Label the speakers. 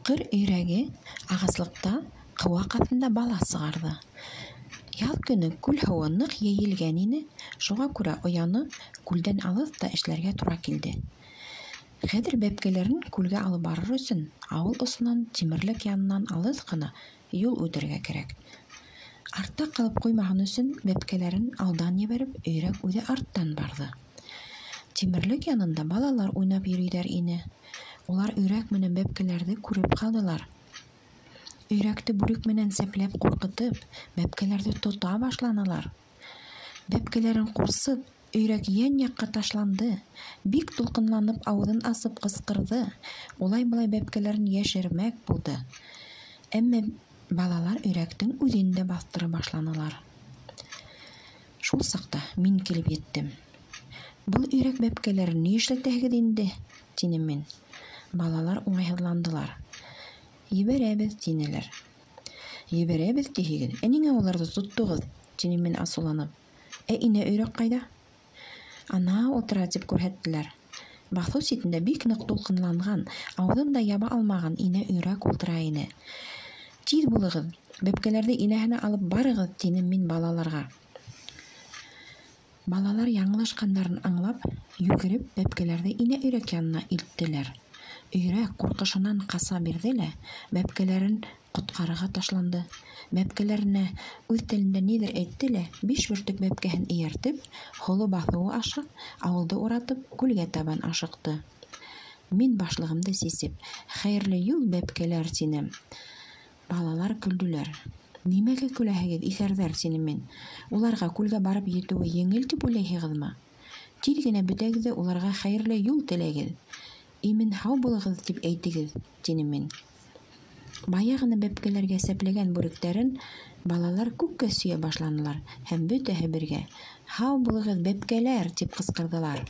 Speaker 1: Ҡыр өйрәге ағаслыҡта ҡыуаҡ аҫтында бала сығарҙы. Яҙ көнө күл һыуы ныҡ йәйелгән ине, шуға күрә ояны күлдән алыҫта эшләргә тура килде. Хәҙер бәпкәләрен күлгә алып барыр өсөн ауыл осонан тимерлек янынан алыҫ ҡына юл үтергә кәрәк. Артта ҡалып ҡуймаһын өсөн бәпкәләрен алдан ебәреп, өйрәк үҙе арттан барҙы. Тимерлек янында балалар уйнап йөрөйҙәр ине. Улар өйрәк менән бәпкәләрҙе күреп ҡалдылар. Өйрәкте бүрек менән сәпләп ҡурҡытып, бәпкәләрҙе тота башланылар. Бәпкәләрен ҡурсып, өйрәк йән-яҡҡа ташланды, бик тулҡынланып ауыҙын асып ҡысҡырҙы, улай-былай бәпкәләрен йәшермәк булды. Әммә балалар өйрәктең үҙен дә баҫтыра башланылар. Шул саҡта мин килеп еттем. Был өйрәк бәпкәләрен ни эшләтәһегеҙ инде? тинем мин. Балалар уңайһыҙландылар. Ебәрәбеҙ, тинеләр. Ебәрәбеҙ тиһегеҙ, ә ниңә уларҙы тоттоғоҙ? тинем мин асыуланып. Ә инә өйрәк ҡайҙа? Ана ултыра, тип күрһәттеләр. Баҫыу ситендә бик ныҡ тулҡынланған, ауыҙын да яба алмаған инә өйрәк ултыра ине. Тиҙ булығыҙ, бәпкәләрҙе инәһенә алып барығыҙ, тинем мин балаларға. Балалар яңылышҡандарын аңлап, йүгереп бәпкәләрҙе инә өйрәк янына илттеләр. Өйрәк ҡурҡышынан ҡаса бирҙе лә, бәпкәләрен ҡотҡарырға ташланды. Бәпкәләренә үҙ телендә ниҙер әйтте лә, биш бөртөк бәпкәһен эйәртеп, һоло баҫыуы аша, ауылды уратып, күлгә табан ашыҡты. Мин башлығымды сисеп, хәйерле юл, бәпкәләр, тинем. Балалар көлдөләр. Нимәгә көләһегеҙ, иҫәрҙәр, тинем мин. Уларға күлгә барып етеүе еңел тип уйлайһығыҙмы? Тиҙ генә бөтәгеҙ ҙә уларға хәйерле юл теләгеҙ. Имен-һау булығыҙ тип әйтегеҙ, тинем мин. Бая ғына бәпкәләргә сәпләгән бүректәрен балалар күккә сөйә башланылар һәм бөтәһе бергә: Һау булығыҙ, бәпкәләр! тип ҡысҡырҙылар.